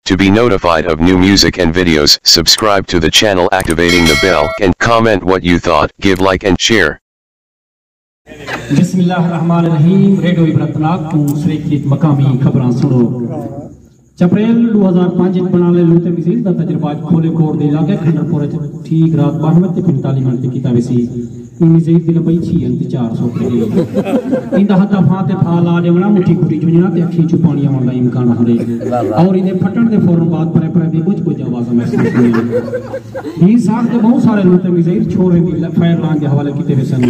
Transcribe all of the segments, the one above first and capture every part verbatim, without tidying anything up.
To be notified of new music and videos, subscribe to the channel, activating the bell, and comment what you thought, give like and share. بسم اللہ الرحمن الرحیم۔ ریڈیو عبرت ناک توں سریکیت مقامی خبراں سنو۔ چپریل ڈو ہزار پنج اچ بنالے لوتے میزیل دا تجربہ اچ کھولے کوٹ دے علاقے کھنڈر پور اچ ٹھیک رات بارہ وجے تے پنتالیس منٹ تے کیتا ویسی۔ ایں میزیل دی لمبائی چھی انچ تے چار سو کیلے۔ ایندا ہتھا پھاں تے پھا لا ڈیونا، مٹھی گھٹی جنجنا تے اکھیں چوں پانی آون دا امکان ہوندے۔ اور ایندے پھٹن دے فورا بعد پرے پرے دی کجھ کجھ آوازاں محسوس ہوندیاں۔ ہی ساکھ دے بہوں سارے لوتے میزیل چھوڑیں دی فائر لائن دے حوالے کیتے ویسن۔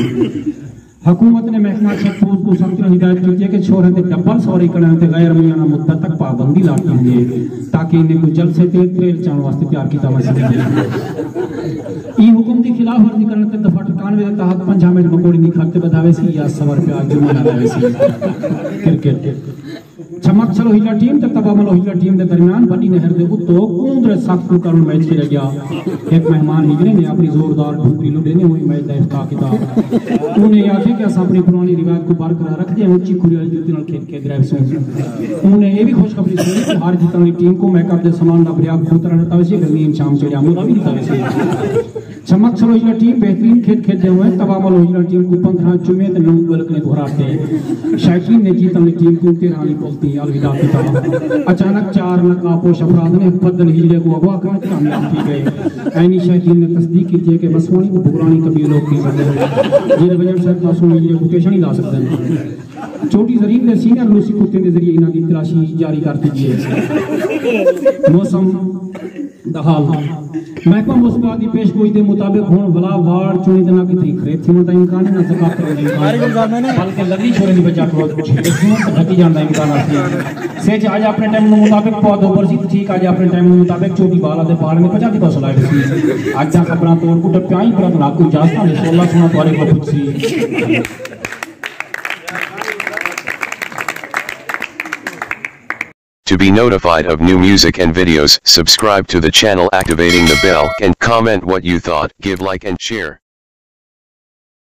حکومت نے محکمہ چیک پوسٹ کوں سختی نال ہدایت کیتی ہے کہ چھوہریں تے ڈبل سواری کرݨ تے غیر معینہ مدت تک پابندی لاتی ہوئی ہے تاکہ انہیں کوں جلسے تے تریل چاوݨ واسطے تیار کیتا ونڄ سڳے۔ ایں حکم دی خلاف ورزی کرݨ تے دفعہ اٹھانوے دے تحت پنجاہ منٹ مکوڑی دی کھٹ تے ٻدھا ویسی یا سوا روپیہ جرمانہ لایا ویسی۔ کرکٹ۔ چھمک چھلوہیلا ٹیم تے تبا ملوہیلا ٹیم دے درمیان وݙی نہر دے اتوں کوندرے سخت کوں کرن میچ کھیݙیا ڳیا۔ ہک مہمان ہجرے نے اپݨی زوردار ڈھونگری لڈے نے ہوئی میچ دا افتتاح کیتا۔ انہیں آکھیا کہ اساں اپݨی پراݨی روایت کوں برقرار رکھدے ہوئے چیکھوڑی والی جتی نال کھیݙ کھیݙ رہے سوں۔ انہیں اے وی خوشخبری سݨائی کہ ہار جیتݨ والی ٹیم کوں میک اپ دے سامان دا بریاک کھوتا رہݨ ݙتا ویسی، گرمین شام چڑھیا مولا وی ݙتا ویسی۔ چھمک چھلوہیلا ٹیم بہترین کھیݙ کھیݙدے ہوئے تبا ملوہیلا ٹیم کوں پندرہ چویں تے نو گول کنے بھرا تے شائقین نے جیتݨ والی ٹیم کوں تیرہ والی پل تے الوداع کیتا۔ اچانک چار نقاب پوش افراد نے بدل ہجڑے کوں اغوا کرݨ تے کامیاب تھی ڳئے۔ عینی شائقین نے تصدیق کیتی ہے کہ مسواݨی کوں بھگراݨی قبیلے لوک تھی سڳدن، جیندے وجہ شاید معصوم ہجڑے کوں پیشانی لا سڳدن۔ چوٹی زرین دے سینئر روسی کتیں دے ذریعے انہاں دی تلاشی جاری کر ݙتی ڳئی ہے۔ موسم دا حال۔ محکمہ موسمیات دی پیش گوئی دے مطابق ہݨ ولا واڑ چوݨی دے نہ کتھری خرید تھیوݨ دا امکان ہے نہ زکوٰۃ کرݨ دا امکان ہے، بلکہ لگی چھوڑے دی وجہ کرو چھیڑے سوں ڈھکی جاݨ دا امکان آسی۔ سیج اڄ اپݨے ٹائم دے مطابق پودا برسی تے ٹھیک اڄ اپݨے ٹائم دے مطابق چوٹی بالا دے پہاڑ نے پچاتی پاسوں لائے سی۔ اڄ دا خبراں توڑ کوں ٹپیاں ہی برت ناکو اجازت نے سولا سونا تہاݙے کوں پچھسی۔ To be notified of new music and videos, subscribe to the channel, activating the bell, and comment what you thought, give like and share.